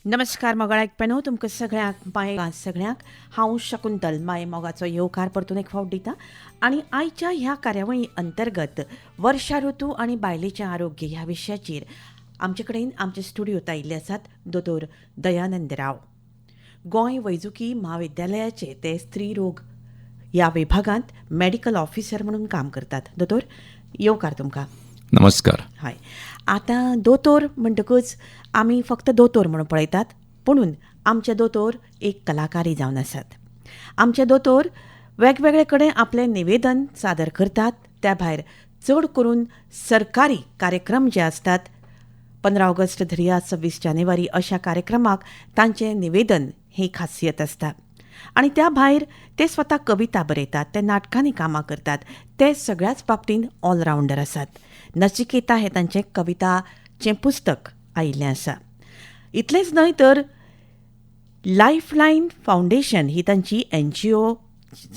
नमस्कार मोगाळ आयकप्यांनो, तुमकां सगळ्यांक माय सगळ्यांक हांव शकुंतल माय मोगाचो येवकार परतून एक फावट दिता आनी आयच्या ह्या कार्यावळी अंतर्गत वर्षा ऋतू आनी बायलेचें आरोग्य ह्या विशयाचेर आमचे कडेन आमच्या स्टुडियोत आयिल्ले आसात दोतोर दयानंद राव. गोंय वैजकी म्हाविद्यालयाचे ते स्त्री रोग ह्या विभागांत मेडिकल ऑफिसर म्हणून काम करतात. दोतोर, येवकार तुमकां. नमस्कार. हय, आतां दोतोर म्हणटकूच आमी फक्त दोतोर म्हणून पळयतात, पुणून आमचे दोतोर एक कलाकारी जावन आसात. आमचे दोतोर वेगवेगळे कडेन आपलें निवेदन सादर करतात. त्या भायर चड करून सरकारी कार्यक्रम जे आसतात, 15 ऑगस्ट धरया 26 जानेवारी अशा कार्यक्रमाक तांचें निवेदन ही खासियत आसता. आनी त्या भायर ते स्वता कविता बरयतात, ते नाटकांनी कामां करतात, ते सगळ्याच बाबतींत ऑलरावंडर आसात. नचिकेता हें तांचें कविताचें पुस्तक आयिल्लें आसा. इतलेंच न्हय तर लायफलायन फावंडेशन ही तांची NGO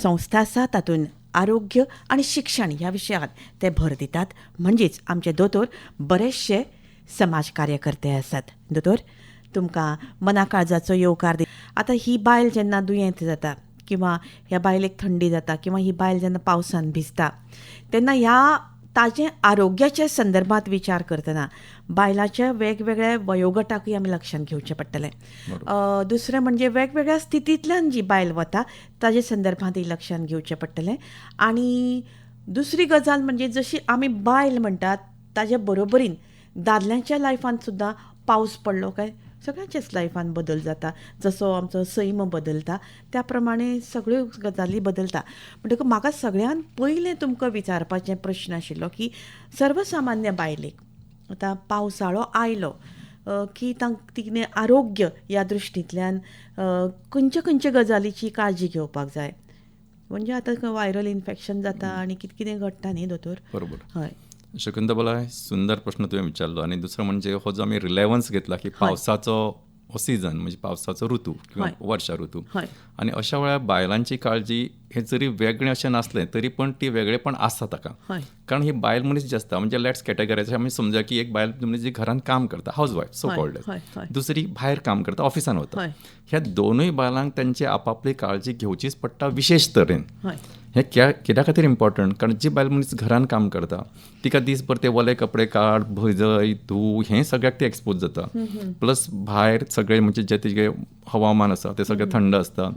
संस्था आसा, तातूंत आरोग्य आनी शिक्षण ह्या विशयांत ते भर दितात. म्हणजेच आमचे दोतोर बरेचशे समाज कार्यकर्ते आसात. दोतोर, तुमकां मना काळजाचो येवकार दी. आतां ही बायल जेन्ना दुयेंत जाता किंवा ह्या बायलेक थंडी जाता किंवा ही बायल जेन्ना पावसान भिजता तेन्ना ह्या ताजें आरोग्याच्या संदर्भात विचार करतना बायलाच्या वेगवेगळ्या वयोगटाकूय आमी लक्षांत घेवचें पडटलें. दुसरें म्हणजे वेगवेगळ्या स्थितींतल्यान जी बायल वता ताजे संदर्भातूय लक्षांत घेवचें पडटलें. आनी दुसरी गजाल म्हणजे जशी आमी बायल म्हणटात ताजे बरोबरीन दादल्यांच्या लायफान सुद्दां पावस पडलो काय सगळ्यांच्याच लायफान बदल जाता. जसो आमचो सैम बदलता त्या प्रमाणे सगळ्यो गजाली बदलता. म्हणटकच म्हाका सगळ्यान पयलें तुमकां विचारपाचें प्रश्न आशिल्लो की सर्वसामान्य बायलेक आतां पावसाळो आयलो की तिणें आरोग्य ह्या दृश्टींतल्यान खंयच्या खंयच्या गजालीची काळजी घेवपाक जाय. म्हणजे आतां व्हायरल इन्फेक्शन जाता आनी कितें कितें घडटा न्ही दोतोर? बरोबर. हय, शकुंतला, सुंदर प्रश्न तुवें विचारलो. आनी दुसरो म्हणजे हो जो आमी रिलेवन्स घेतला की पावसाचो हो सिजन म्हणजे पावसाचो ऋतू किंवा वर्षा ऋतू, आनी अशा वेळार बायलांची काळजी हें जरी वेगळें अशें नासलें तरी पण ती वेगळेपण आसता ताका. कारण ही बायल मनीस जी आसता म्हणजे let's categorise आमी समजा की एक बायल मनीस जी घरांत काम करता, हावज वायफ सो कॉल्ड, दुसरी भायर काम करता, ऑफिसान वता, ह्या दोनूय बायलांक तांची आपापली काळजी घेवचीच पडटा विशेश तरेन. हें कित्या खातीर इम्पॉर्टंट, कारण जी बायल मनीस घरान काम करता तिका दीसभर ते वले कपडे काड, भजय, धू, हें सगळ्याक ती एक्सपोज जाता. प्लस भायर सगळे म्हणजे जे तिगे हवामान आसा तें सगळें थंड आसता.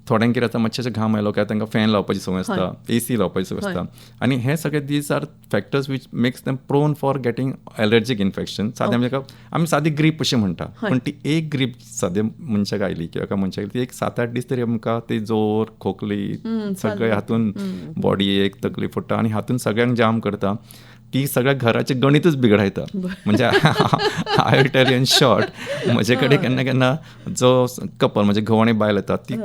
थोड्यांक कितें आसता मातशें घाम आयलो काय तांकां फॅन लावपाची संवय आसता, AC लावपाची संवय आसता. आनी हे सगळे these are factors which makes them prone for getting allergic infection. सादें म्हणजे आमी सादी ग्रीप अशी म्हणटा, पण ती एक ग्रीप सादे मनशाक आयली किंवा एका मनशाक ती एक 7-8 दीस तरी आमकां ती जोर, खोकली, सगळे हातून बॉडी एक तकली फोडटा आनी हातून सगळ्यांक जाम करता की सगळ्या घराचें गणितूच बिगडायता. म्हणजे I will tell you in short, म्हजे कडेन केन्ना केन्ना जो कपल म्हणजे घोव आनी बायल येता, ती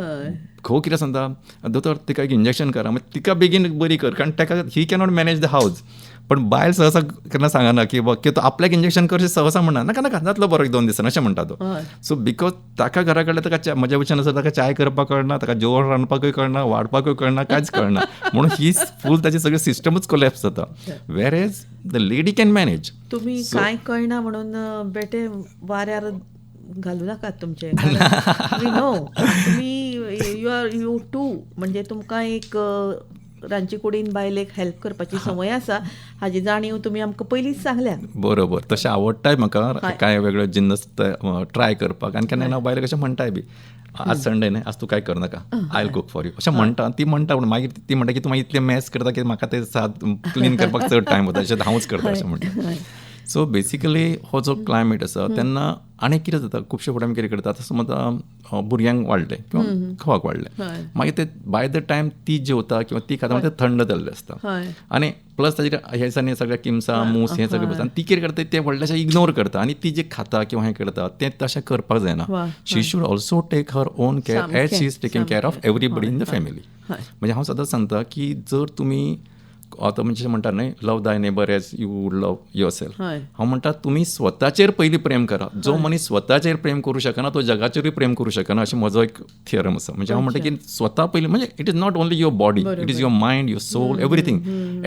घोव कितें सांगता, दोतोर तिका एक इंजेक्शन करा, मागीर तिका बेगीन बरी कर, कारण ताका he cannot manage the house. पण बायल सहसा केन्ना सांगना की तो आपल्याक इंजेक्शन करचें सहसा म्हणना, नाका नाका जातलो बरो 1-2 दिसान अशें म्हणटा तो. सो because ताका घरा कडल्यान ताका म्हज्या भशेन आसा, ताका चाय करपाक कळना, ताका जेवण रांदपाकूय कळना, वाडपाकूय कळना, कांयच कळना, म्हणून ही फूल ताची सगळी सिस्टमूच कोलॅप्स जाता. Whereas the lady can manage. तुमी कांय कळना म्हणून बेटे वाऱ्यार घालू नाकात तुमचे. नो, तुमी you are you to, म्हणजे तुमकां एक रांदचे कुडीन बायलेक हेल्प करपाची संवय आसा हाजी जाणीव तुमी आमकां पयलींच सांगल्या. बरोबर, तशें आवडटाय म्हाका कांय वेगळे जिन्नस ट्राय करपाक. आनी केन्ना बायल कशें म्हणटाय बी, आज संडे न्ही, आज तूं काय करनाका, I will cook for you अशें म्हणटा. ती म्हणटा, पूण मागीर ती म्हणटा की तूं मागीर इतलें मॅस करता की म्हाका तें सात क्लीन करपाक चड टायम वता, अशें हांवूच करता अशें म्हणटा. सो बेसिकली हो जो क्लायमेट आसा तेन्ना आनी कितें जाता, खुबशे फावटी आमी कितें करता, आतां समज भुरग्यांक वाडलें किंवा घोवाक वाडलें, मागीर ते बाय the time ती जेवता किंवा ती खाता ते थंड जाल्लें आसता आनी प्लस ताजेर ह्या दिसांनी सगळ्या किमसां मूस हें सगळें बसता आनी ती कितें करता तें व्हडलेंशें इग्नोर करता आनी ती जें खाता किंवा हें करता तें तशें करपाक जायना. She should also take her own care as she is taking care of everybody in the family. म्हणजे हांव सदांच सांगता की जर तुमी आतां म्हणजे म्हणटा न्हय, love thy neighbour as you would love yourself. हांव म्हणटा तुमी स्वताचेर पयलीं प्रेम करा. जो मनीस स्वताचेर प्रेम करूं शकना तो जगाचेरूय प्रेम करूं शकना, अशें म्हजो एक थियरम आसा. म्हणजे हांव म्हणटा की स्वता पयलीं म्हणजे it is not only your body, it is your mind, your soul, everything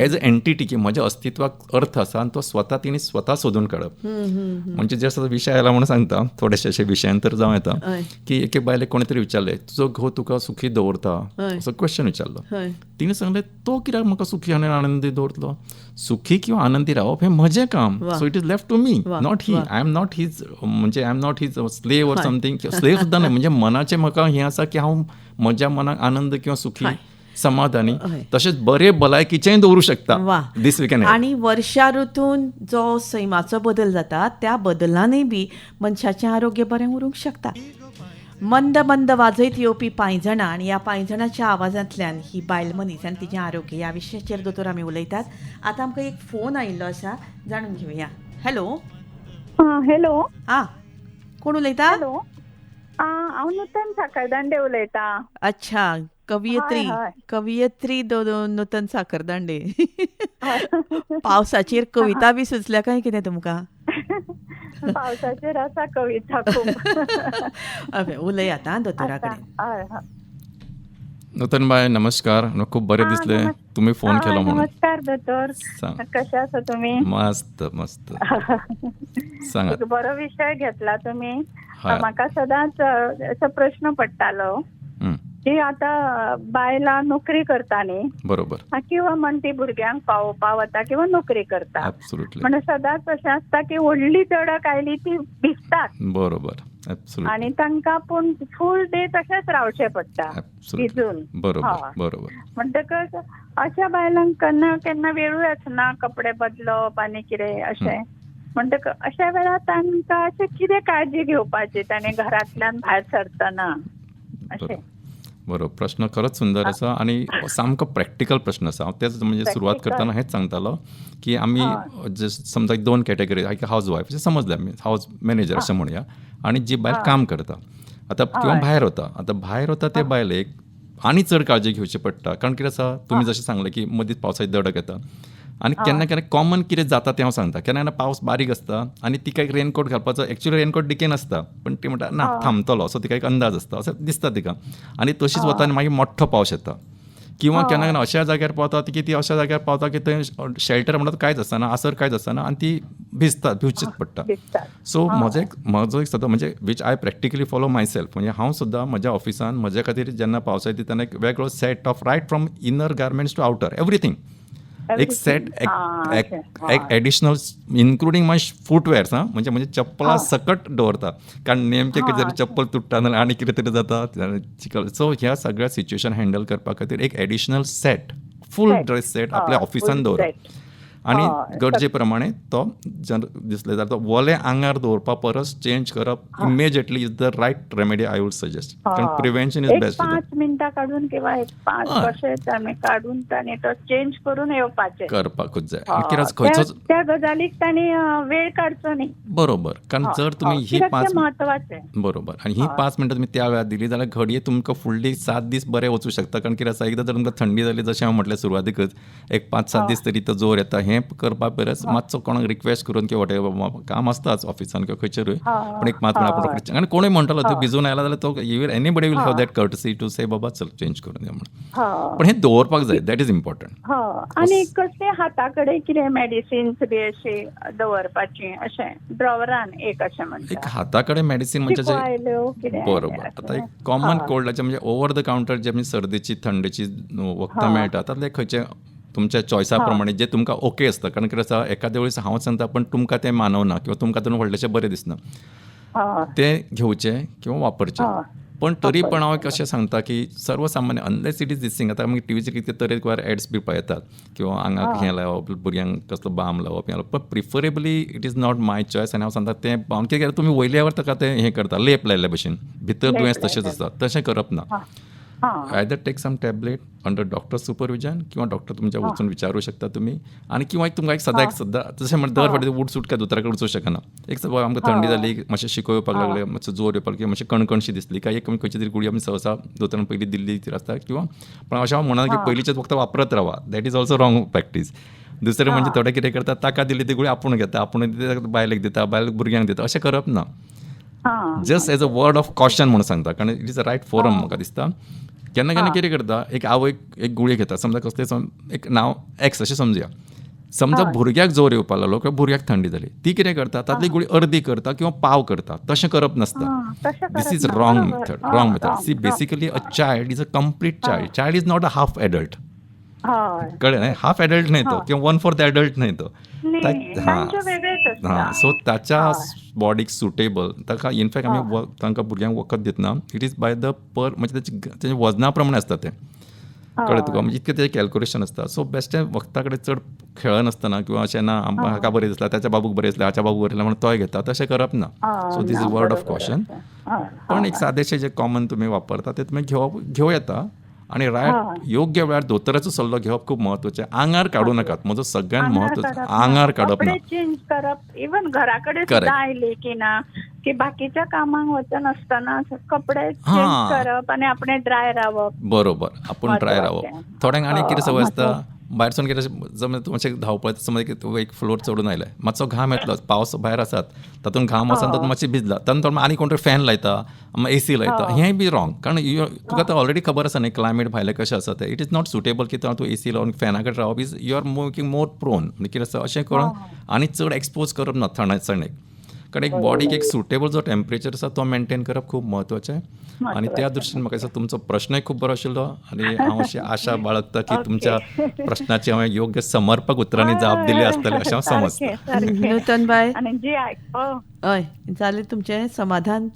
as a entity, की म्हज्या अस्तित्वाक अर्थ आसा आनी तो स्वता तिणें स्वता सोदून काडप. म्हणजे जे आसा विशय आयला म्हणून सांगता, थोडेशे अशे विशयांतर जावं येता की एके बायलेक कोणें तरी विचारलें, तुजो घोव तुका सुखी दवरता असो क्वेश्चन विचारलो. तिणें सांगलें तो कित्याक म्हाका सुखी आनी आनंदी दवरतलो, सुखी किंवा आनंदी रावप हें म्हजें काम, so it is left to me, not he. I am not his, म्हणजे I am not his slave or something, slave सुद्दां न्हय. म्हणजे मनाचें म्हाका हें आसा की हांव म्हज्या मनाक आनंद किंवा सुखी समाधानी तशेंच बरे भलायकीचेंय दवरूं शकता. This we can. आनी वर्षा ऋतून जो सैमाचो बदल जाता त्या बदलानय बी मनशाचें आरोग्य बरें उरूंक शकता. मंद मंद वाजयत येवपी पांयजणां आनी ह्या पांयजणाच्या आवाजांतल्यान ही बायल मनीस आनी तिचें आरोग्य ह्या विशयाचेर दोतोर आमी उलयतात. आतां आमकां एक फोन आयिल्लो आसा, जाणून घेवया. हॅलो. हॅलो. आं, कोण उलयता? हॅलो, हांव नूतन साखरदांडे उलयता. अच्छा, कवियत्री, कवियत्री नूतन साखरदांडे. पावसाचेर कविता बी सुचल्या काय कितें तुमकां? पावसाचेर आसा कविता खूब. उलयात दोतोरा कडेन. नूतन बाय नमस्कार, खूब बरें दिसलें तुम्ही फोन केलो म्हणून. नमस्कार दोतोर, कशे आसा तुमी? मस्त मस्त. सांगा. बरो विशय घेतला तुमी. म्हाका सदांच असो प्रश्न पडटालो की आतां बायलां नोकरी करता न्ही, बरोबर, किंवा म्हण ती भुरग्यांक पावोवपाक वता किंवा नोकरी करता, म्हणून सदांच अशें आसता की व्हडली दडक आयली ती भिजतात, बरोबर, आनी तांकां पूण फूल डे तशेंच रावचें पडटा भिजून, बरोबर बरोबर. म्हणटकच अशा बायलांक केन्ना केन्ना वेळूय आसना कपडे बदलप आनी कितें अशें, म्हणटकच अशा वेळार तांकां अशें कितें काळजी घेवपाची ताणें घरांतल्यान भायर सरतना अशें? बरोबर, प्रश्न खरोच सुंदर आसा आनी सामको प्रॅक्टिकल प्रश्न आसा. हांव तेच म्हणजे सुरवात करतना हेंच सांगतालो की आमी समजा दोन कॅटेगरी, एक हावज वायफ अशें समजलें आमी, हावज मॅनेजर अशें म्हणया, आनी जी बायल काम करता आतां किंवा भायर वता. आतां भायर वता ते बायलेक आनी चड काळजी घेवची पडटा, कारण कितें आसा, तुमी जशें सांगलें की मदींच पावसाची दडक येता आनी केन्ना केन्ना कॉमन कितें जाता तें हांव सांगता. केन्ना केन्ना पावस बारीक आसता आनी तिका एक रेनकोट घालपाचो, एक्चुअली रेनकोट डिकेन आसता पण ती म्हणटा ना थांबतलो असो तिका एक अंदाज आसता अशें दिसता तिका, आनी तशीच वता आनी मागीर मोठो पावस येता. किंवा केन्ना केन्ना अशा जाग्यार पावता की ती अशा जाग्यार पावता की थंय शेल्टर म्हणटा कांयच आसना, आसर कांयच आसना आनी ती भिजता, भिवचीच पडटा. सो म्हजो एक सदां म्हणजे which I practically follow myself, म्हणजे हांव सुद्दां म्हज्या ऑफिसान म्हज्या खातीर जेन्ना पावस येता तेन्ना एक वेगळो set of right from inner garments to outer everything एक सेट, एक एडिशनल इन्क्लुडींग my footwears. हां, म्हणजे म्हणजे चप्पलां सकट दवरता, कारण नेमकें कितें तरी चप्पल तुट्टा नाल्यार आनी कितें तरी जाता चिकल. सो ह्या सगळ्या सिच्युएशन हँडल करपा खातीर एक additional set, full dress set आपल्या ऑफिसान दवरप आनी गरजे प्रमाणे तो दिसले जाल्यार तो वोले आंगार दवरपा परस चेंज करप immediately is the right remedy I would suggest. कारण प्रिव्हेन्शन is best. 5 मिनटां काडून किंवा 5 कशें काडून ताणें तो चेंज करून येवपाचें करपाकूच जाय. कित्याक खंयचोच त्या गजालीक ताणें वेळ काडचो न्ही. बरोबर, कारण जर तुमी ही 5 म्हत्वाचें, बरोबर, आनी ही 5 मिनटां तुमी त्या वेळार दिली जाल्यार घडये तुमकां फुडली 7 दीस बरे वचूं शकता. कारण कितें आसा, एकदां जर तुमकां थंडी जाली, जशें हांव म्हटलें सुरवातीकच, एक 5-7 दीस तरी तो जोर येता. हें करपा परस मातसो कोणाक रिक्वेस्ट करून किंवा वॉटेवर काम आसताच ऑफिसान किंवा खंयचेरूय, पण एक 5 मिनटां आपण, आनी कोणूय म्हणटलो तूं भिजून आयला जाल्यार तो you will anybody will have that courtesy to say बाबा चल चेंज करून दी म्हणून. पण हें दवरपाक जाय, that is important. आनी कसले हाता कडेन कितें मेडिसिन्स बी अशी दवरपाची अशें ड्रॉवरान एक अशें म्हणटा, एक हाता कडेन मेडिसीन म्हणजे बरोबर. आतां एक कॉमन कोल्डाचें म्हणजे ओवर the counter जे आमी सर्दीची थंडेची वखदां मेळटा तातूंतलें खंयचें तुमच्या चॉयसा प्रमाणे जे तुमकां ओके आसता. कारण कितें आसा, एखाद्या वेळेस हांव सांगता पण तुमकां तें मानवना किंवा तुमकां तातूंत व्हडलेशें बरें दिसना, तें घेवचें किंवा वापरचें. पण तरी पण हांव अशें सांगता की सर्वसामान्य unless it is this thing. आतां आमी टिवीचेर कितले तरेकवार एड्स बी पळयतात किंवा आंगाक हें लावप, भुरग्यांक कसलो बाम लावप, हें लावप, पण preferably it is not my choice. आनी हांव सांगता तें बाम कित्याक तुमी वयल्यावर ताका तें हें करता, लेप लायिल्ले भशेन, भितर दुयेंस तशेंच आसता, तशें करप ना. Either take some tablet under doctor supervision किंवा डॉक्टर तुमच्या वचून विचारू शकता तुमी. आनी किंवा एक तुमकां एक सदां एक सद्दां तशें म्हणल्यार दर फावटी उठ सूट काय दोतोरा कडेन वचूंक शकना. एक सपोज आमकां थंडी जाली, मातशें शिको येवपाक लागलें, मातसो जोर येवपाक किंवा मातशें कणकणशी दिसली काय एक खंयची तरी गुळी आमी सहसा दोतोरान पयलीं दिल्ली आसता. किंवा पण अशें हांव म्हणना की पयलींचेच फक्त वापरत रावा, that is also wrong practice. दुसरें म्हणजे थोडे कितें करता, ताका दिली ती गुळी आपूण घेता, आपूण बायलेक दिता, बायल भुरग्यांक दिता, अशें करप ना. Just as a word of caution म्हणून सांगता, कारण it is a right forum म्हाका दिसता. केन्ना केन्ना कितें करता, एक आवय एक गुळी घेता, समजा कसलें एक नांव एक्स अशें समजुया, समजा भुरग्याक जोर येवपाक लागलो किंवा भुरग्याक थंडी जाली, ती कितें करता, तातली गुळी अर्दी करता किंवा पाव करता. तशें करप नासता. This is wrong method, wrong method. See, basically a child is a complete child. Child is not a half adult. कळ्ळें न्हय? हाफ एडल्ट न्हय तो, किंवा 1/4 एडल्ट न्हय तो. हां, सो ताच्या बॉडीक सुटेबल ताका इनफॅक्ट आमी तांकां भुरग्यांक वखद दितना it is by the per म्हणजे तेच्या वजना प्रमाणे आसता तें. कळ्ळें तुका? म्हणजे इतकें तेजें कॅल्क्युलेशन आसता. सो बेश्टें वखदा कडेन चड खेळनासतना किंवा अशें ना आमकां हाका बरें दिसला, ताच्या बाबूक बरें दिसलें, हाच्या बाबूक बरें दिसलें म्हणून तोय घेता, तशें करप ना. So this is word of caution. पण एक सादेशें जें कॉमन तुमी वापरता तें तुमी घेवं येता. आनी रायट योग्य वेळार दोतोराचो सल्लो घेवप खूब म्हत्वाचें. आंगार काडूं नाकात, म्हजो सगळ्यांत म्हत्वाचो आंगार काडप ना. चेंज करप, इवन घरा कडेन सुद्दां आयले की ना की बाकीच्या कामांक वचनासतना कपडे चेंज करप आनी आपणे ड्राय रावप. बरोबर, आपूण ड्राय रावप. थोड्यांक आनी कितें संवय आसता, भायर सून कितें समज मातशें धांवपळ, समज एक फ्लोर चडून आयले, मातसो घाम येतलो, पावस भायर आसात तातूंत घाम आसा, तातूंत मातशें भिजला, तातूंत आनी कोण तरी फॅन लायता, एसी लायता, हेंय बी रॉंग. कारण तुका आतां ऑलरेडी खबर आसा न्ही क्लायमेट भायलें कशें आसा तें. It is not suitable की तूं एसी लावन फॅना कडेन रावप is you are making more prone. म्हणजे कितें आसा अशें करून आनी चड एक्सपोज करप ना थंडसाणेक. कारण एक बॉडीक एक सुटेबल जो टेम्परेचर आसा तो मेनटेन करप खूब म्हत्वाचें. आनी त्या दृश्टीन म्हाका दिसता तुमचो प्रश्नय खूब बरो आशिल्लो आनी हांव अशी आशा बाळगता की तुमच्या प्रश्नाची हांवें योग्य समर्पक उतरांनी जाप दिली आसतली अशें हांव समजता. नूतन बाय, हय जालें तुमचें समाधान?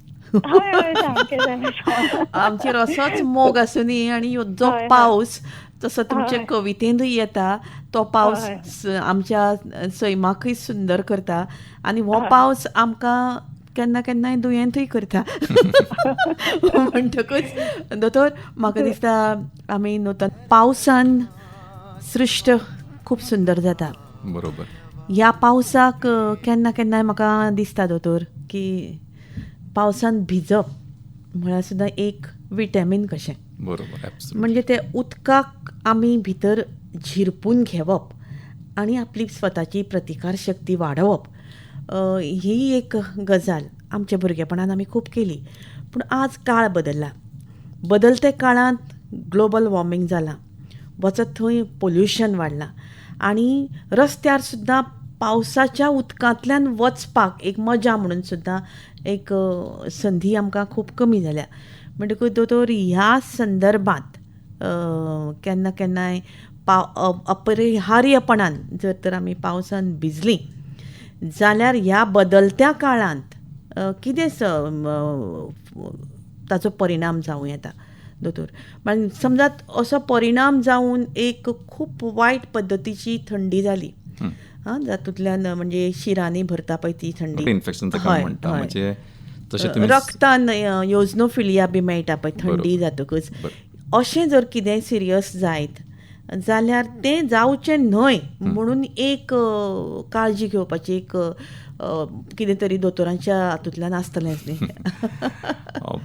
आमचेर असोच मोग आसुनी आनी जो पावस तसो तुमचे कवितेंतूय येता, तो पावस आमच्या सैमाकूय सुंदर करता आनी हो पावस आमकां केन्ना केन्नाय दुयेंतूय करता. म्हणटकूच दोतोर म्हाका दिसता आमी नूतन पावसान सृश्ट खूब सुंदर जाता. बरोबर. ह्या पावसाक केन्ना केन्नाय म्हाका दिसता दोतोर की पावसान भिजप म्हळ्यार सुद्दां एक विटॅमीन कशें. बरोबर. म्हणजे ते उदकाक आमी भितर झिरपून घेवप आनी आपली स्वताची प्रतिकार शक्ती वाडोवप ही एक गजाल आमच्या भुरगेपणान आमी खूब केली. पूण आज काळ बदल्ला, बदलते काळांत ग्लोबल वॉर्मींग जालां, वचत थंय पोल्युशन वाडलां आनी रस्त्यार सुद्दां पावसाच्या उदकांतल्यान वचपाक एक मजा म्हणून सुद्दां एक संदी आमकां खूब कमी जाल्या. म्हणटकूच दोतोर ह्या संदर्भात केन्ना केन्नाय अपरिहार्यपणान जर तर आमी पावसान भिजलीं जाल्यार ह्या बदलत्या काळांत कितें ताचो परिणाम जावं येता दोतोर? समजात असो परिणाम जावन एक खूब वायट पद्दतीची थंडी जाली, जातूंतल्यान म्हणजे शिरांनी भरता पळय ती थंडी, इन्फेक्शन, रक्तान योजनोफिलिया बी मेळटा पळय थंडी जातकच, अशें जर कितें सिरियस जायत जाल्यार तें जावचें न्हय म्हणून एक काळजी घेवपाची एक कितें तरी दोतोरांच्या हातूंतल्यान आसतलेंच न्ही?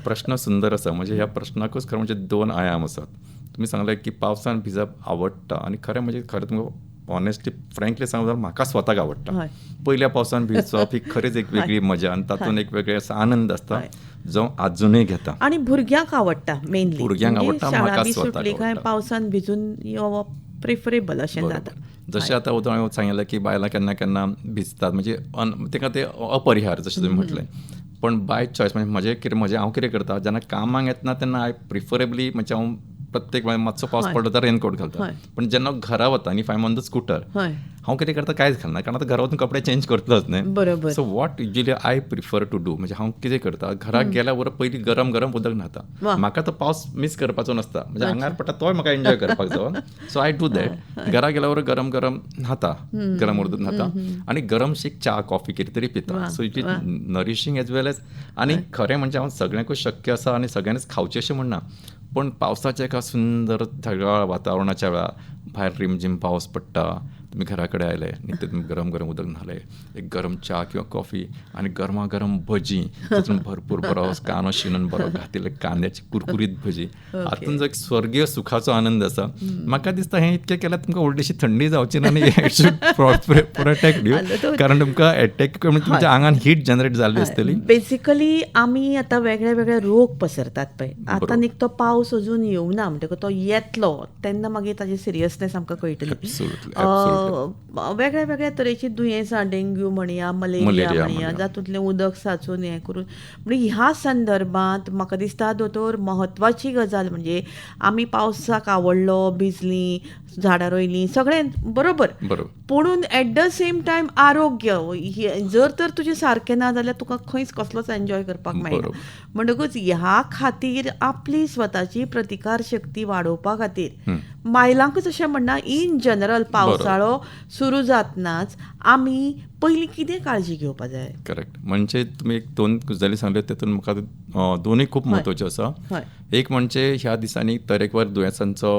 प्रश्न सुंदर आसा. म्हणजे ह्या प्रश्नाकूच खरें म्हणजे दोन आयाम आसात. तुमी सांगलें की पावसान भिजप आवडटा आनी खरें म्हणजे खरें तुमकां ऑनेस्टली फ्रँकली सांगू जाल्यार म्हाका स्वताक आवडटा. पयल्या पावसान भिजप ही खरीच एक वेगळी मजा आनी तातूंत एक वेगळे आनंद आसता जो आजुनूय घेता. आनी भुरग्यांक आवडटा मेनली, भुरग्यांक आवडटा, म्हाका स्वताक आवडटा. पावसान भिजून येवप प्रिफरेबल अशें जाता. जशें आतां हांवें सांगिल्लें की बायलां केन्ना केन्ना भिजतात, म्हणजे तांकां ते अपरिहार्य जशें तुमी म्हटलें, पण बाय चॉयस म्हणजे म्हजें कितें म्हजें हांव कितें करता जेन्ना कामाक येतना तेन्ना I preferably म्हणजे हांव प्रत्येक वेळा मातसो पावस पडलो तर रेनकोट घालता, पण जेन्ना घरा वता आनी if I am on the scooter हांव कितें करता कांयच घालना, कारण आतां घरा वचून कपडे चेंज करतलोच न्ही. So what usually I prefer to do म्हणजे हांव कितें करता घरा गेल्या बरोबर पयलीं गरम गरम उदक न्हाता. म्हाका तो पावस मीस करपाचो नासता, म्हणजे आंगार पडटा तोय म्हाका एन्जॉय करपाक जाय. So I do that. घरा गेल्या बरोबर गरम गरम न्हाता, गरम उदक न्हाता आनी गरमशी च्या कॉफी कितें तरी पिता. So it is nourishing as well as. आनी खरें म्हणजे हांव सगळ्यांकूच शक्य आसा आनी सगळ्यांनीच खावचें अशें म्हणना, पण पावसाच्या एका सुंदर ढगाळ वातावरणाच्या वेळा भायर रिमझिम पावस पडटा, तुमी घरा कडेन आयले न्ही, तुमी गरम गरम उदक न्हाले, एक गरम च्या किंवा कॉफी आनी गरमागरम भजी, तातूंत भरपूर बरो कांदो शिनून बरो घातिल्ले कांद्याची कुरकुरीत भजी, हातूंत जो एक स्वर्गीय सुखाचो आनंद आसा, म्हाका दिसता हें इतकें केल्यार तुमकां व्हडलीशी थंडी जावची ना आनी it should protect you, कारण तुमकां एटॅक तुमच्या आंगान हीट जनरेट जाल्ली आसतली. बेसिकली आमी आतां वेगळे वेगळे रोग पसरतात पळय, आतां निकतो पावस अजून येवना म्हणटकच तो येतलो तेन्ना मागीर ताची सिरियसनेस आमकां कळटली. वेगळ्या वेगळ्या तरेची दुयेंसां, डेंग्यू म्हणया, मलेरिया म्हणया, जातूंतलें उदक साचून हें करून, म्हणजे ह्या संदर्भांत म्हाका दिसता दोतोर म्हत्वाची गजाल म्हणजे आमी पावसाक आवडलो, भिजलीं, झाडां रोयलीं, सगळें बरोबर, पुणून एट the same time आरोग्य जर तर तुजें सारकें ना जाल्यार तुका खंयच कसलोच एन्जॉय करपाक मेळना. म्हणटकूच ह्या खातीर आपली स्वताची प्रतिकार शक्ती वाडोवपा खातीर बायलांकूच अशें म्हणना, इन जनरल पावसाळो सुरू जातनाच आमी पयलीं कितें काळजी घेवपा जाय. करेक्ट. म्हणजे तुमी एक दोन गजाली सांगल्यो तातूंत म्हाका दोनूय खूब म्हत्वाच्यो आसा. एक म्हणजे ह्या दिसांनी तरेकवार दुयेंसांचो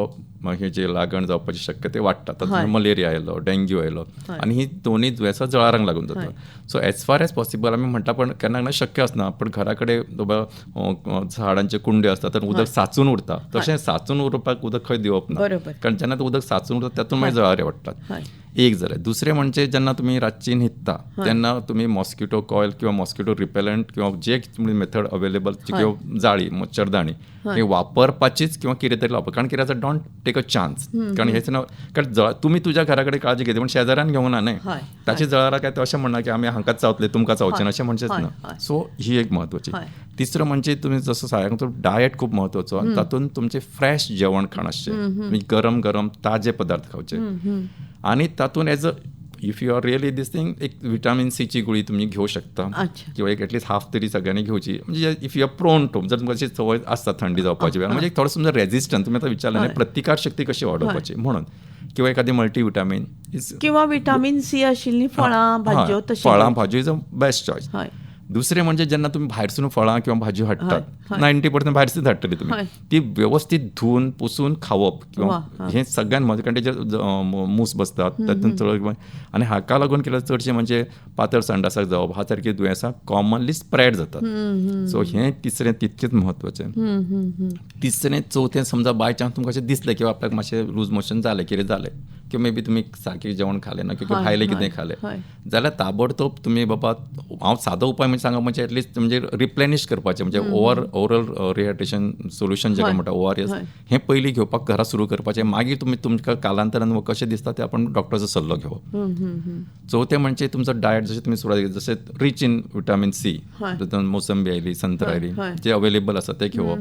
हे जे लागण जावपाची शक्यता वाडटा, तातूंत मलेरिया आयलो, डेंग्यू आयलो, आनी ही दोनूय दुयेंसां जळारांक लागून जाता. So as far as possible आमी म्हणटा, पण केन्ना केन्ना शक्य आसना, पण घरा कडेन झाडांचे कुंडे आसतात तर उदक साचून उरता, तशें साचून उरपाक उदक खंय दिवप ना, कारण जेन्ना उदक साचून उरता तातूंत मागीर जळारे वाडटात. एक जालें. दुसरें म्हणजे जेन्ना तुमी रातची न्हिदता तेन्ना तुमी मॉस्किटो कॉयल किंवा मॉस्किटो रिपेलंट किंवा जे मेथड अवेलेबल किंवा जाळी मच्छरदाणी हे वापरपाचीच किंवा कितें तरी वापर, कारण कितें आसा don't take a chance, कारण हेच ना, कारण तुमी तुज्या घरा कडेन काळजी घेतली पण शेजाऱ्यान घेवंक ना न्हय, ताचे जळारां काय अशें म्हणना की आमी हांकांच चावतले तुमकां चावचें ना अशें म्हणचेच ना. सो ही एक म्हत्वाची. तिसरं म्हणजे तुमी जसो सांगता डायट खूब म्हत्वाचो, आनी तातूंत तुमचें फ्रेश जेवण खाण आसचें, तुमी गरम गरम ताजे पदार्थ खावचे, आनी तातूंत as a if you are really this thing एक विटामीन सीची गुळी तुमी घेवं शकता किंवा एक एटलीस्ट हाफ तरी सगळ्यांनी घेवची, म्हणजे if you are prone to, जर तुमकां अशी संवय आसता थंडी जावपाची, म्हणजे थोडो तुमचो रेजिस्टन्स, तुमी आतां विचारलें न्ही प्रतिकार शक्ती कशी वाडोवपाची म्हणून, किंवा एखादी मल्टीविटामीन किंवा विटामीन सी आशिल्लीं फळां भाजयो, फळां भाजयो is a best choice. दुसरें म्हणजे जेन्ना तुमी भायरसून फळां किंवा भाजयो हाडटात, 90% भायरसून हाडटली तुमी, ती व्यवस्थीत धुवन पुसून खावप किंवा हें सगळ्यांत म्हत्वाचें, कारण तेजेर मूस बसतात तातूंत चड, आनी हाका लागून केल्यार चडशें म्हणजे पातळ संडासाक जावप ह्या सारकी दुयेंसां कॉमनली स्प्रेड जातात. सो हें तिसरें तितकेंच म्हत्वाचें. तिसरें चवथें समजा बाय चान्स तुमकां अशें दिसलें किंवा आपल्याक मातशें लूज मोशन जालें कितें जालें किंवा मे बी तुमी सारकें जेवण खालें ना किंवा भायलें कितें खालें जाल्यार ताबडतोब तुमी बाबा हांव सादो उपाय म्हणजे सांगा म्हणजे एटलिस्ट म्हणजे रिप्लेनिश करपाचें, म्हणजे ओवरऑल रिहायड्रेशन सोल्युशन जेका म्हणटा ORS, हें पयलीं घेवपाक घरा सुरू करपाचें, मागीर तुमी तुमकां कालांतरान कशें दिसता तें आपण डॉक्टराचो सल्लो घेवप. चवथें म्हणजे तुमचो डायट जशें तुमी सुरवात केली जशें रीच इन विटामीन सी, तातूंत मोसंबी आयली, संत्रां आयली, जे अवेलेबल आसा ते घेवप,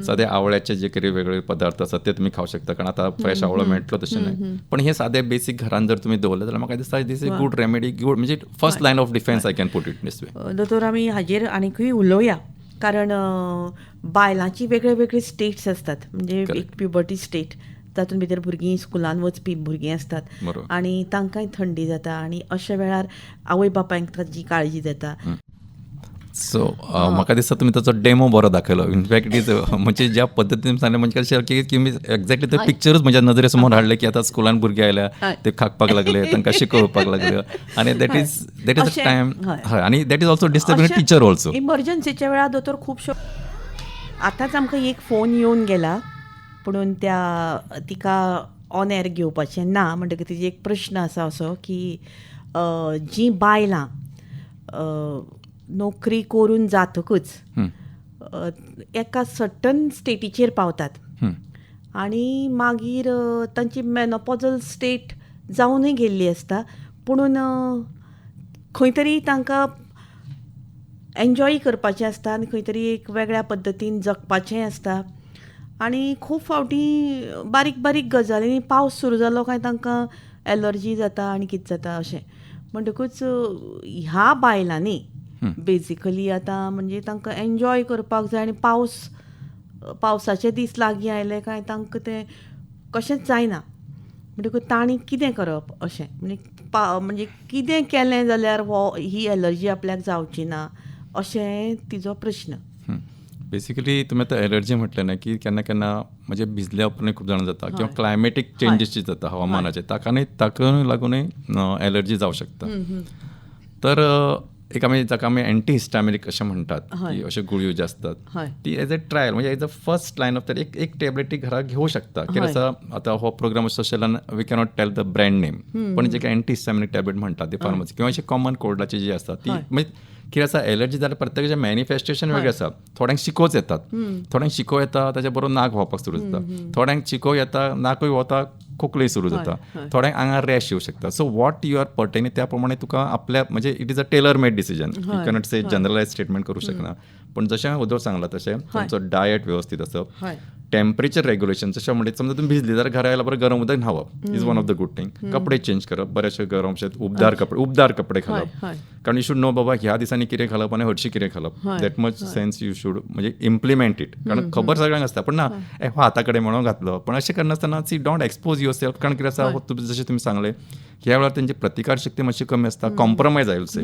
सादे आवळ्याचे जे कितें वेगवेगळे पदार्थ आसा ते तुमी खावं शकता, कारण आतां फ्रेश आवळो मेळटलो तशें न्हय, पण हे सादे बेसीक घरान जर तुमी दवरले जाल्यार म्हाका दिसता this is good remedy, good म्हणजे first line of defence I can put it this way. दोतोर आमी हाजेर आनीकूय उलोवया, कारण बायलांची वेगळे वेगळे स्टेट्स आसतात, म्हणजे एक प्युबर्टी स्टेट, तातूंत भितर भुरगीं स्कुलान वचपी भुरगीं आसतात आनी तांकांय थंडी जाता, आनी अशा वेळार आवय बापायक ताची काळजी जाता. सो म्हाका दिसता तुमी ताचो डेमो बरो दाखयलो. इनफॅक्ट it is म्हणजे ज्या पद्दतीन सांगलें म्हणजे कशें की एक्झॅक्टली ते पिक्चरूच म्हज्या नदरे समोर हाडलें की आतां स्कुलान भुरगे आयल्या ते खाकपाक लागले, तांकां शिकोवपाक लागले, आनी that is a time, हय, आनी that is also disturbing teacher also. इमर्जन्सीच्या वेळार दोतोर खुबश्यो, आतांच आमकां एक फोन येवन गेला पुणून त्या तिका ऑन एअर घेवपाचें ना, म्हणटकीर तिजे एक प्रश्न आसा असो की जीं बायलां नोकरी करून जातकूच एका सर्टन स्टेटीचेर पावतात आनी मागीर तांची मेनोपॉजल स्टेट जावनूय गेल्ली आसता, पुणून खंय तरी तांकां एन्जॉय करपाचें आसता आनी खंय तरी एक वेगळ्या पद्दतीन जगपाचें आसता, आनी खूब फावटी बारीक बारीक गजालींनी पावस सुरू जालो काय तांकां एलर्जी जाता आनी कितें जाता अशें. म्हणटकूच ह्या बायलांनी बेजिकली आतां म्हणजे तांकां एन्जॉय करपाक जाय आनी पावसाचे दीस लागीं आयले काय तांकां तें कशेंच जायना, म्हणटकूच तांणी कितें करप अशें, म्हणजे म्हणजे कितें केलें जाल्यार हो ही एलर्जी आपल्याक जावची ना अशें तिजो प्रश्न. बेसिकली तुमी आतां एलर्जी म्हटलें ना की केन्ना केन्ना म्हणजे भिजल्या उपरांत खूब जाणां जाता किंवा क्लायमेटीक चेंजीस जाता हवामानाचे, ताका लागूनय एलर्जी जावं शकता. तर एक आमी जाका आमी एंटी हिस्टामिनिक अशें म्हणटात की अश्यो गुळयो ज्यो आसतात ती एज अ ट्रायल म्हणजे as a first line of एक एक टॅबलेट ती घराक घेवं शकता. कितें आसा आतां हो प्रोग्राम असो आशिल्ल्यान we cannot tell the brand name, पण जे एंटी हिस्टामिनिक टॅबलेट म्हणटात ती फार्मसी किंवा अशी कॉमन कोल्डाची जी आसता ती म्हणजे कितें आसा एलर्जी जाल्यार प्रत्येकाचें मॅनिफेस्टेशन वेगळें आसा. थोड्यांक शिकोच येतात, थोड्यांक शिको येता ताच्या बरोबर नाक व्हांवपाक सुरू जाता, थोड्यांक शिको येता नाकूय वता खोकली सुरू जाता, थोड्यांक आंगार रॅश येवं शकता. So what you are pertaining त्या प्रमाणे तुका आपल्या म्हणजे it is a tailor made decision, you cannot say generalise statement करूं शकना. पण जशें हांवें वोदोळ सांगलां तशें तुमचो डायट व्यवस्थीत आसप, टेम्परेचर रेग्युलेशन, जशें म्हणलें समजा तुमी भिजली जाल्यार घरा आयल्या बरोबर गरम उदक न्हांवप is one of the good thing. कपडे चेंज करप, बरेचशे गरम उबदार कपडे घालप, कारण you should no बाबा ह्या दिसांनी कितें घालप आनी हरशीं कितें घालप, that much sense you should म्हणजे इम्प्लिमेंट it. कारण खबर सगळ्यांक आसता पण ना हो हाता कडेन म्हणून घातलो, पण अशें करनासतना see don't expose your self. कारण कितें आसा जशें तुमी सांगलें ह्या वेळार तेंची प्रतिकार शक्ती मातशी कमी आसता, कॉम्प्रोमायज आयल से,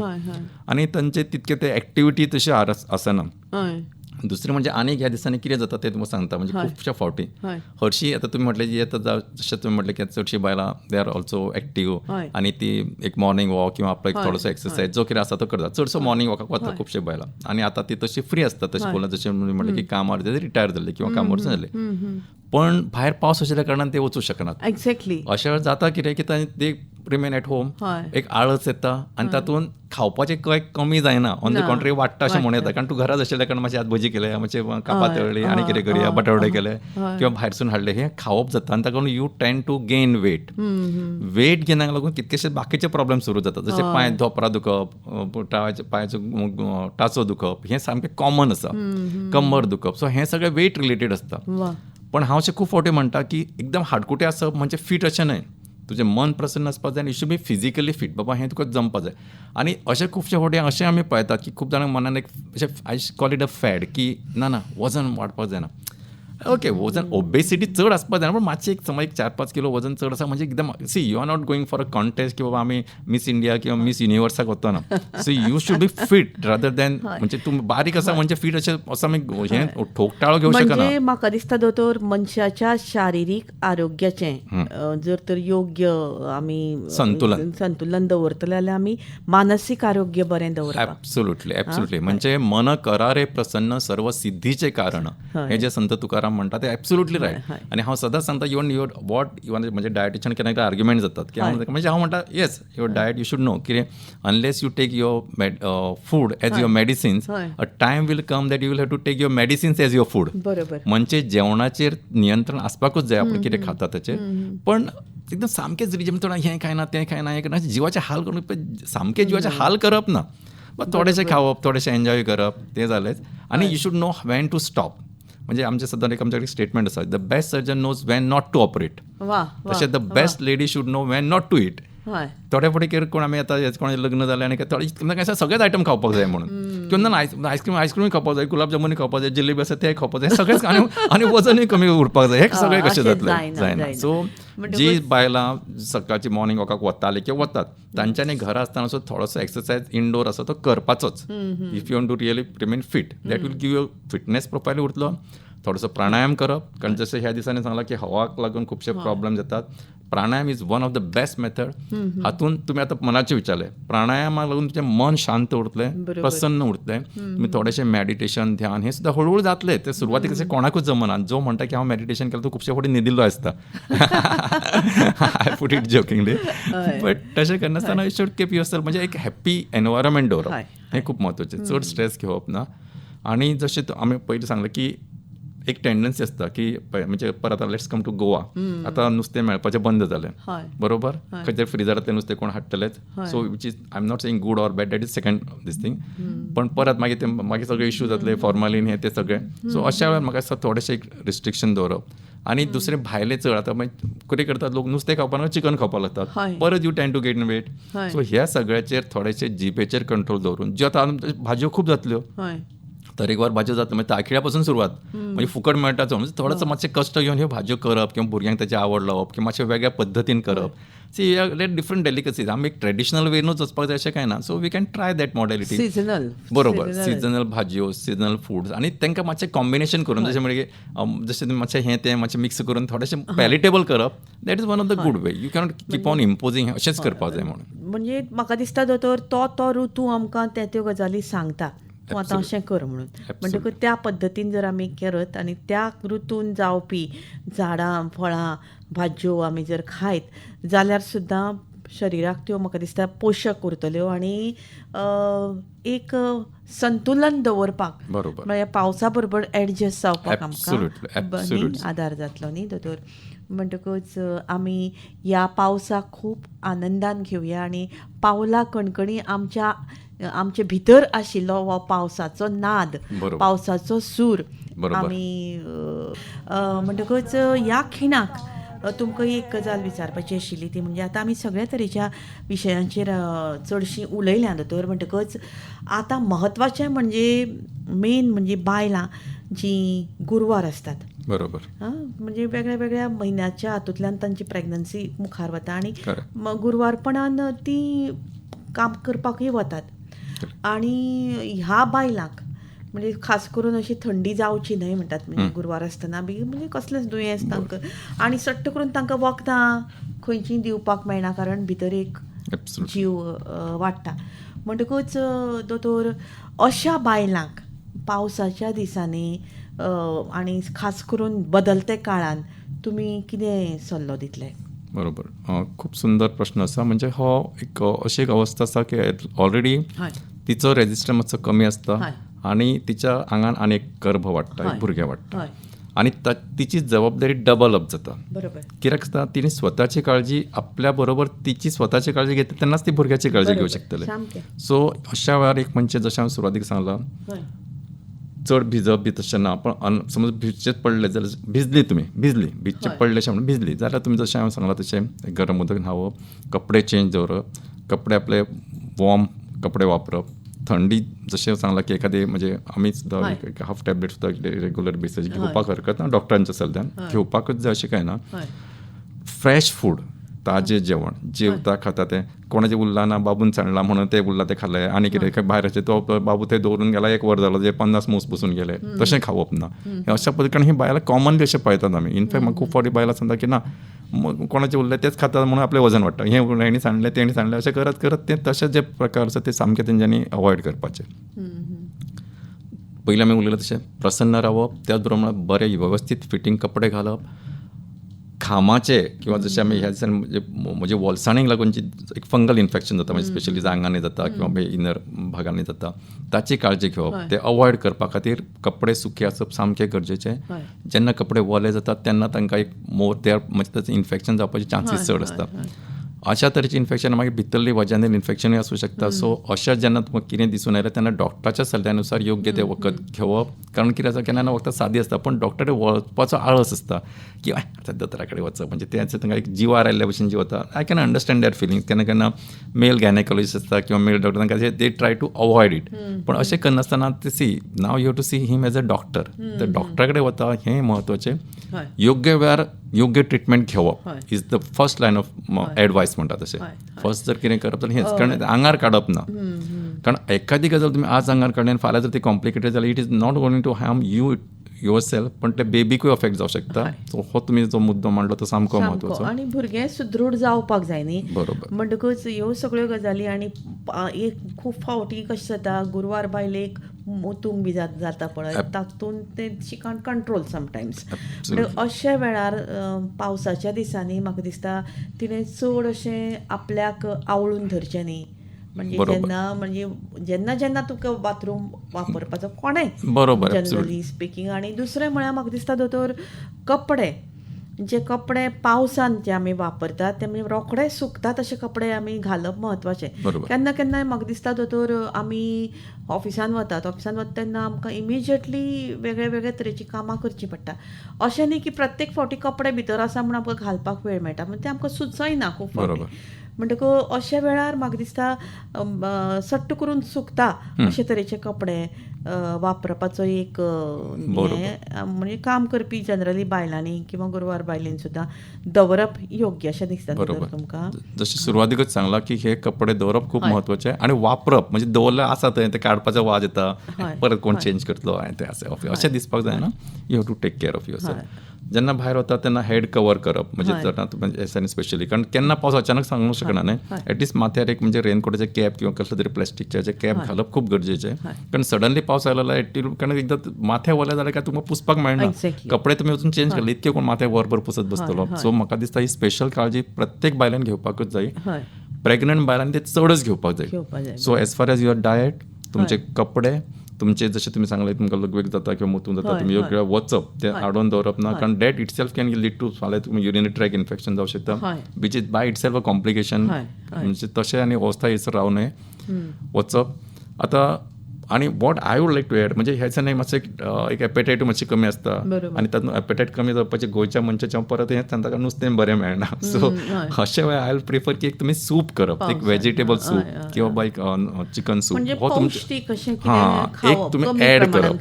आनी तांचे तितके ते एक्टिविटी तशी आसना. दुसरें म्हणजे आनीक ह्या दिसांनी कितें जाता तें तुमकां सांगता, म्हणजे खुबश्या फावटी हरशीं आतां तुमी म्हटलें जी आतां जशें तुमी म्हटलें की चडशीं बायलां they are also active आनी ती एक मॉर्निंग वॉक किंवा आपलो एक थोडोसो एक्सरसायज जो कितें आसा तो करता. चडसो मॉर्निंग वॉकाक वता खुबशे बायलां आनी आतां ती तशी फ्री आसता, तशें पळोवन जशें म्हटलें की कामार रिटायर जाल्ले किंवा कामार जाल्ले, पण भायर पावस आशिल्ल्या कारणान ते वचूं शकनात. एक्झॅक्टली अशें जाता कितें की ते रिमेन एट होम, एक आळस येता आनी तातूंत खावपाचें कांय कमी जायना, ऑन the contrary वाडटा अशें म्हणूं येता. कारण तूं घरात आशिल्ल्या कारणान मातशें आज भजी केले, मातशें कापां तळ्ळी आनी कितें करया, बटावडे केले किंवा भायरसून हाडले, हें खावप जाता आनी ताका लागून you tend to gain weight. Weight गेनाक लागून कितकेशे बाकीचे प्रॉब्लेम सुरू जाता, जशें पांय धोपरां दुखप, पांयाचो टाचो दुखप, हें सामकें कॉमन आसा, कंबर दुखप, सो हें सगळें वेट रिलेटेड आसता. पण हांव अशें खूब फावटी म्हणटा की एकदम हाडकुटें आसप म्हणजे फिट अशें न्हय, तुजें मन प्रसन्न आसपाक जाय आनी you should be physically fit, बाबा हें तुका जमपाक जाय. आनी अशें खुबशे फावटी अशें आमी पळयतात की खूब जाणांक मनान एक अशें I call it a fad की ना ना वजन वाडपाक जायना. ओके, वजन ओबेसिटी चड आसपाक जायना, पण मातशें एक समज एक 4-5 किलो वजन चड आसा म्हणजे एकदम see you are not going for a contest की बाबा आमी मिस इंडिया किंवा मिस युनिवर्साक वतना, so you should be fit rather than म्हणजे तूं बारीक आसा म्हणजे फिट अशें असो आमी हें ठोकटाळो घेवं शकना. म्हणजे म्हाका दिसता दोतोर मनशाच्या शारिरीक आरोग्याचें जर तर योग्य आमी संतुलन दवरतले जाल्यार आमी मानसीक आरोग्य बरें दवरता. एब्सोल्युटली एब्सोल्युटली, म्हणजे मन करारे प्रसन्न सर्व सिद्धीचें कारण हें जें संत तुकाराम म्हणटा ते ॲब्सोल्युटली रायट. आनी हांव सदांच सांगता इवन your what even म्हणजे डायटिशियन केन्ना एकदां आर्ग्युमेंट जातात की हांव म्हणजे हांव म्हणटा yes your diet you should know कितें unless you take your food as your medicines a time will come that you will have to take your medicines as your food. बरोबर, म्हणजे जेवणाचेर नियंत्रण आसपाकूच जाय, आपण कितें खाता ताचेर. पण एकदम सामकेंच रिजीम थोडा हें खायना तें खायना हें खायना जिवाचे हाल करून सामकें जिवाचे हाल करप ना, बट थोडेशें खावप थोडेशें एन्जॉय करप तें जालेंच. आनी you should know when to stop. म्हणजे आमचे सदां एक आमच्याकडे स्टेटमेंट आसा, the best surgeon knows when not to operate, तशें the best lady should know when not to eat. थोडे फावटी कितें कोण आमी आतां कोणाचें लग्न जालें आनी थोडे सगळेच आयटम खावपाक जाय म्हणून, किंवा ना आयस्क्रीमूय खावपाक जाय, गुलाब जामुनूय खावपाक जाय, जिलेबी आसा तें खावपाक जाय, सगळेच आनी वजनूय कमी उरपाक जाय, हें सगळें कशें जातलें, जायना. सो जी बायलां सकाळची मॉर्निंग वॉकाक वताली किंवा वतात तांच्यांनी घरा आसतना असो थोडोसो एक्सरसायज इनडोर आसा तो करपाचोच. If you want to really remain fit that will give your fitness profile उरतलो. थोडोसो प्राणायाम करप, कारण जशें ह्या दिसांनी सांगलां की हवाक लागून खुबशे प्रॉब्लेम जातात, pranayama is one of the best method. हातून तुमी आतां मनाचें विचारलें, प्राणायामाक लागून तुमचें मन शांत उरतलें, प्रसन्न उरतलें. तुमी थोडेशें मॅडिटेशन ध्यान हें सुद्दां हळूहळू जातलें. ते सुरवातीक तशें कोणाकूच जमना, जो म्हणटा की हांव मॅडिटेशन केलें तो खुबशे फावटी न्हिदिल्लो आसता, I put it jokingly, but तशें करनासतना you should keep yourself म्हणजे एक हॅप्पी एनवायरमेंट दवरप हें खूब म्हत्वाचें, चड स्ट्रेस घेवप ना. आनी जशें आमी पयलीं सांगलें की एक टेंडन्सी आसता की म्हणजे परत let's come to Goa, आतां नुस्तें मेळपाचें बंद जालें, बरोबर, खंय तरी फ्रिजरांतलें नुस्तें कोण हाडटलेच, so which is I am not saying good or bad, that is second this thing. पण परत मागीर ते मागीर सगळे इश्यू जातले, फॉर्मालीन हें तें सगळें. सो अशा वेळार म्हाका दिसता थोडेशें एक रिस्ट्रिक्शन दवरप. आनी दुसरें भायलें चड आतां मागीर कितें करतात लोक, नुस्तें खावपाक चिकन खावपाक लागतात, परत you tend to get weight. So ह्या सगळ्याचेर थोडेशें जिबेचेर कंट्रोल दवरून, ज्यो आतां भाजयो खूब जातल्यो, तरेकवार भाज्यो जाता, म्हणजे तायखिळ्या पासून सुरवात, म्हणजे फुकट मेळटा तो, म्हणजे थोडोसो मातशें कश्ट घेवन ह्यो भाज्यो करप किंवा भुरग्यांक ताची आवड लावप किंवा मातशें वेगळ्या पद्दतीन करप. सी डिफरंट डेलिकसीज, आमी एक ट्रेडिशनल वेनूच वचपाक जाय अशें कांय ना. So we can try that modality. Seasonal, बरोबर, सिजनल भाजयो, सिजनल फूड्स, आनी तांकां मातशें कॉम्बिनेशन करून, जशें म्हणजे जशें तुमी मातशें हें तें मातशें मिक्स करून थोडेशें पॅलेटेबल करप, that is one of the good way. You cannot keep on imposing अशेंच करपाक जाय म्हणून. म्हणजे म्हाका दिसता दोतोर, तो तो ऋतू आमकां त्या त्यो गजाली सांगता, तूं आतां अशें कर म्हणून. म्हणटकूच त्या पद्दतीन जर आमी करत आनी त्या ऋतून जावपी झाडां, फळां, भाजयो आमी जर खायत जाल्यार सुद्दां शरिराक त्यो म्हाका दिसता पोशक उरतल्यो आनी एक संतुलन दवरपाक, बरोबर, म्हळ्यार पावसा बरोबर एडजस्ट जावपाक आमकां आदार जातलो न्ही दोतोर. म्हणटकूच आमी ह्या पावसाक खूब आनंदान घेवया आनी पावला कणकणी आमच्या आमचे भितर आशिल्लो हो पावसाचो नाद, पावसाचो सूर आमी. म्हणटकूच ह्या खिणाक तुमकां एक गजाल विचारपाची आशिल्ली ती म्हणजे आतां आमी सगळ्या तरेच्या विशयांचेर चडशीं उलयल्या दोतोर, म्हणटकच आतां म्हत्वाचें म्हणजे मेन म्हणजे बायलां जीं गुरवार आसतात, बरोबर, म्हणजे वेगळ्या वेगळ्या म्हयन्याच्या हातूंतल्यान तांची प्रेग्नन्सी मुखार वता आनी गुरवारपणान ती काम करपाकूय वतात, आनी ह्या बायलांक म्हणजे खास करून अशी थंडी जावची न्हय म्हणटात, म्हणजे गुरवार आसतना बी म्हणजे कसलेंच दुयेंस तांकां आनी सट्ट करून तांकां वखदां खंयचीं दिवपाक मेळना, कारण भितर एक जीव वाडटा. म्हणटकूच दोतोर, अशा बायलांक पावसाच्या दिसांनी आनी खास करून बदलते काळान तुमी कितें सल्लो दितले? बरोबर, खूब सुंदर प्रश्न आसा. म्हणजे हो एक अशी एक अवस्था आसा की ऑलरेडी तिचो रेजिस्टर मातसो कमी आसता आनी तिच्या आंगान आनी एक गर्भ वाडटा, एक भुरगें वाडटा, आनी तिची जबाबदारी डबल अप जाता. कित्याक आसता, तिणे स्वताची काळजी आपल्या बरोबर तिची स्वताची काळजी घेतली तेन्नाच ती भुरग्याची काळजी घेवंक शकतली. सो अशा वेळार एक म्हणजे जशें हांवें सुरवातीक सांगलां, चड भिजप बी तशें ना, पण समज भिजचेच पडलें जाल्यार भिजली तुमी, भिजली, भिजचे पडले अशें म्हणून भिजली जाल्यार तुमी जशें हांवें सांगलां तशें गरम उदक न्हांवप, कपडे चेंज दवरप, कपडे आपले वॉर्म कपडे वापरप, थंडी जशें सांगलां की एखादी म्हणजे आमी सुद्दां हाफ टॅबलेट सुद्दां रेगुलर बेसीस घेवपाक हरकत ना, डॉक्टरांच्या सल्ल्यान घेवपाकूच जाय अशें कांय ना. फ्रेश फूड, ताजें जेवण, जेवता खाता तें कोणाचें उरलां ना, बाबून सांडलां म्हणून तें उरलां तें खालें, आनी कितें भायराचें तो बाबू थंय दवरून गेला, एक वर जालो, जे 50 मूस बसून गेले, तशें खावप ना. अशा पद्दतीन ही बायलां कॉमनली अशें पळयतात आमी. इनफॅक्ट म्हाका खूब फावटी बायलां सांगता की ना, कोणाचें उरलें तेंच खाता म्हणून आपलें वजन वाडटा, हें हेणी सांडलें तेणी सांडलें, अशें करत करत तें तशें जे प्रकार आसा ते सामके तेंच्यांनी अवॉयड करपाचे. पयलीं आमी उलयलें तशें प्रसन्न रावप, त्याच बरोबर बरे वेवस्थीत फिटींग कपडे घालप, घामाचे किंवा जशें आमी ह्या दिसांनी म्हणजे वोलसाणीक लागून जी एक फंगल इन्फेक्शन जाता, म्हणजे स्पेशली आंगांनी जाता किंवा इनर भागांनी जाता, ताची काळजी घेवप, ते अवॉयड करपा खातीर कपडे सुके आसप सामकें गरजेचें. जेन्ना कपडे ओले जातात तेन्ना तांकां एक मोर ते म्हणजे ताचें इन्फेक्शन जावपाचे चान्सीस चड आसता. अशा तरेचें इन्फेक्शन मागीर भितरली वजानल इन्फेक्शनूय आसूं शकता. सो अशें जेन्ना तुमकां कितें दिसून आयलें तेन्ना डॉक्टराच्या सल्ल्यानुसार योग्य तें वखद घेवप, कारण कितें आसा केन्ना वखदां सादी आसता पण डॉक्टर वचपाचो आळस आसता की आतां दोतोरा कडेन वचप, म्हणजे तें तांकां एक जिवार आयिल्ल्या भशेन जी वता. I can understand that feelings. केन्ना केन्ना मेल गायनेकॉलॉजिस्ट आसता किंवा मेल डॉक्टर तांकां they try to avoid it, पण अशें करनासतना ते see now you have to see him as a doctor. तर डॉक्टरा कडेन वता हें म्हत्वाचें. योग्य वेळार योग्य ट्रिटमेंट घेवप is the first line of advice म्हणटा तशें. फर्स्ट जर कितें करप जाल्यार हेंच, कारण आंगार काडप ना, कारण एखादी गजाल तुमी आज आंगार काडली आनी फाल्यां जर ती कॉम्प्लिकेटेड जाली, it is not going to harm you yourself, पण ते बेबीकूय अफेक्ट जावं शकता. सो हो तुमी जो मुद्दो मांडलो तो सामको म्हत्वाचो, आनी भुरगें सुदृढ जावपाक जाय न्ही. बरोबर. म्हणटकूच ह्यो सगळ्यो गजाली, आनी एक खूब फावटी कशें जाता, गुरवार बायलेक मोतूंक बी जाता पळय, तातूंत ते शी कांट कंट्रोल समटायम्स. अशा वेळार पावसाच्या दिसांनी म्हाका दिसता तिणें चड अशें आपल्याक आवळून धरचें न्ही, म्हणजे जेन्ना म्हणजे जेन्ना जेन्ना तुका बाथरूम वापरपाचो कोणें, बरोबर, जनरली स्पिकींग. आनी दुसरें म्हळ्यार म्हाका दिसता दोतोर, कपडे जे कपडे पावसान जे आमी वापरतात ते म्हणजे रोखडे सुकतात अशे कपडे आमी घालप म्हत्वाचें. केन्ना केन्नाय म्हाका दिसता दोतोर, आमी ऑफिसान वतात, ऑफिसान वता तेन्ना आमकां इमिजिएटली वेगळे वेगळे तरेचीं कामां करचीं पडटा. अशें न्ही की प्रत्येक फावटी कपडे भितर आसा म्हूण आमकां घालपाक वेळ मेळटा, म्हणजे ते आमकां सुचयना खूब फावटी. म्हणटकच अशा वेळार म्हाका दिसता सट्ट करून सुकता अशे तरेचे कपडे वापरपाचो एक म्हणजे काम करपी जनरली बायलांनी किंवा गुरवार बायलेन सुद्दां दवरप योग्य अशें दिसता तुमकां. जशें सुरवातीकच सांगलां की हे कपडे दवरप खूब म्हत्वाचें आनी वापरप म्हणजे दवरलें आसा थंय ते काडपाचो वाज येता, परत कोण चेंज करतलो तें आसा अशें दिसपाक जायना. You have to take care of yourself. जेन्ना भायर वता तेन्ना हेड कवर करप म्हणजे एसानी स्पेशली, कारण केन्ना पावस अचानक सांगूंक शकना न्हय. एटलिस्ट माथ्यार एक म्हणजे रेनकोटाचें कॅप किंवा कसलें तरी प्लास्टिकचें कॅप घालप खूब गरजेचें, कारण सडनली पावस आयलो जाल्यार कारण एकदां माथ्यार वलें जाल्यार काय तुमकां पुसपाक मेळना, कपडे तुमी वचून चेंज केले इतके कोण माथ्यार वरभर पुसत बसतलो. सो म्हाका दिसता ही स्पेशल काळजी प्रत्येक बायलान घेवपाकूच जाय, प्रेग्नंट बायलांनी ते चडच घेवपाक जाय. So as far as your diet, तुमचे कपडे, तुमचे जशें तुमी सांगलें तुमकां लगवेक जाता किंवा मुतूंक जाता, तुमी योग्य वचप तें आडोवन दवरप ना, कारण that itself can lead to फाल्यां तुमी युरिनरी ट्रॅक इन्फेक्शन जावं शकता, which is by itself a complication. म्हणजे तशें आनी अवस्था येसर रावू नये वचप. आतां आनी what I would like to add म्हणजे ह्या दिसांनी मातशें एक एपेटायट मातशी कमी आसता आनी तातूंत एपेटायट कमी जावपाचें गोंयच्या मनशाचें हांव परत हें सांगता कारण नुस्तें बरें मेळना. सो अशें वेळार I will prefer की एक तुमी सूप करप, एक वेजिटेबल सूप किंवा एक चिकन सूप, हो तुमचें हां एक तुमी एड करप,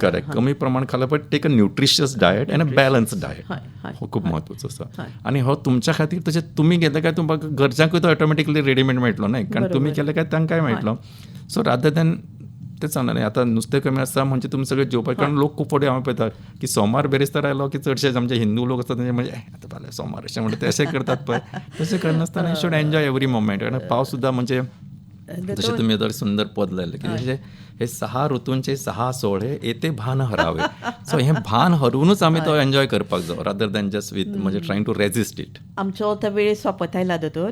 करेक्ट, कमी प्रमाण खाल्यार but take a nutritious diet and a balance diet, हो खूब म्हत्वाचो आसा. आनी हो तुमच्या खातीर तशें तुमी घेतले काय तुमकां घरच्यांकूय तो ऑटोमॅटिकली रेडीमेड मेळटलो न्हय, कारण तुमी केलें काय तांकांय मेळटलो. सो रादर दॅन तें सांगलें न्ही आतां नुस्तें कमी आसता म्हणजे तुमी सगळें जेवपाक, कारण लोक खूब फावटी हांव पळयता की सोमार बेरेस्तार आयलो की चडशे आमचे हिंदू लोक आसता तेंचे म्हणजे आतां फाल्यां सोमार अशें म्हणटा ते अशें करतात पळय, तशें करनासतना you should enjoy every moment. कारण पावस सुद्दां म्हणजे जशें तुमी आतां सुंदर पद लायलें की जशें हे 6 ऋतूंचे 6 सोहळे येते भान हरावे, सो हें भान हरोवनूच आमी तो एन्जॉय करपाक जाय रादर दॅन जस्ट वीथ म्हणजे ट्रायंग टू रेजिस्ट it. आमचो आतां वेळ सोंपत आयला दोतोर,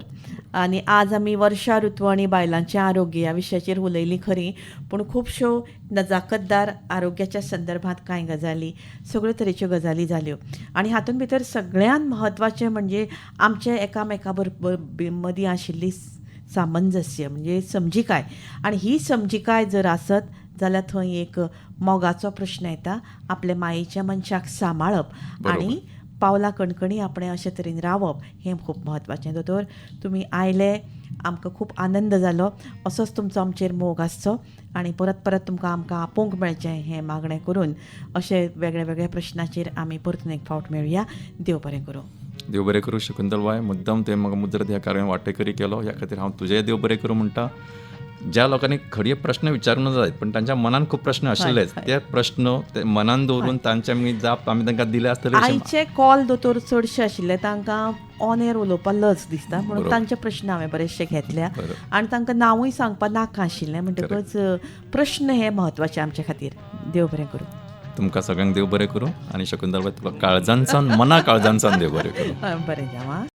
आनी आज आमी वर्षा ऋतू आनी बायलांचें आरोग्य ह्या विशयाचेर उलयलीं खरीं, पूण खुबश्यो नजाकतदार आरोग्याच्या संदर्भात कांय गजाली, सगळ्यो तरेच्यो गजाली जाल्यो. आनी हातूंत भितर सगळ्यांत म्हत्वाचें म्हणजे आमचे एकामेका बरोबर मदीं आशिल्ली सामंजस्य म्हणजे समजिकाय, आनी ही समजिकाय जर आसत जाल्यार थंय एक मोगाचो प्रश्न येता, आपल्या मायेच्या मनशाक सांबाळप आनी पावला कणकणी आपणें अशे तरेन रावप हें खूब म्हत्वाचें. दोतोर तुमी आयले, आमकां खूब आनंद जालो, असोच तुमचो आमचेर मोग आसचो आनी परत परत तुमकां आमकां आपोवंक मेळचें हें मागणें करून अशे वेगळे वेगळे प्रश्नाचेर आमी परतून एक फावट मेळुया. देव बरें करूं. देव बरें करूं शकुंतलबाय, मुद्दाम तुवें म्हाका मुजरत ह्या कार्यान वांटेकरी केलो, ह्या खातीर हांव तुजें देव बरें करूं म्हणटा. ज्या लोकांनी खरी प्रश्न विचारूंक जाय पण तांच्या मनान खूब प्रश्न आशिल्लेच, ते प्रश्न ते मनान दवरून तांच्या आमी जाप आमी तांकां दिल्या आसतले. आयचे कॉल दोतोर चडशे आशिल्ले तांकां ऑन एअर उलोवपाक लज दिसता म्हणून तांचे प्रश्न हांवें बरेचशे घेतल्या आनी तांकां नांवूय सांगपाक नाका आशिल्लें, म्हणटकच प्रश्न हे म्हत्वाचे आमचे खातीर. देव बरें करूं तुमकां सगळ्यांक, देव बरें करूं. आनी शकुंतलबाय तुका काळजांतसान मना काळजांतसान देव बरें करूं. बरें जावं.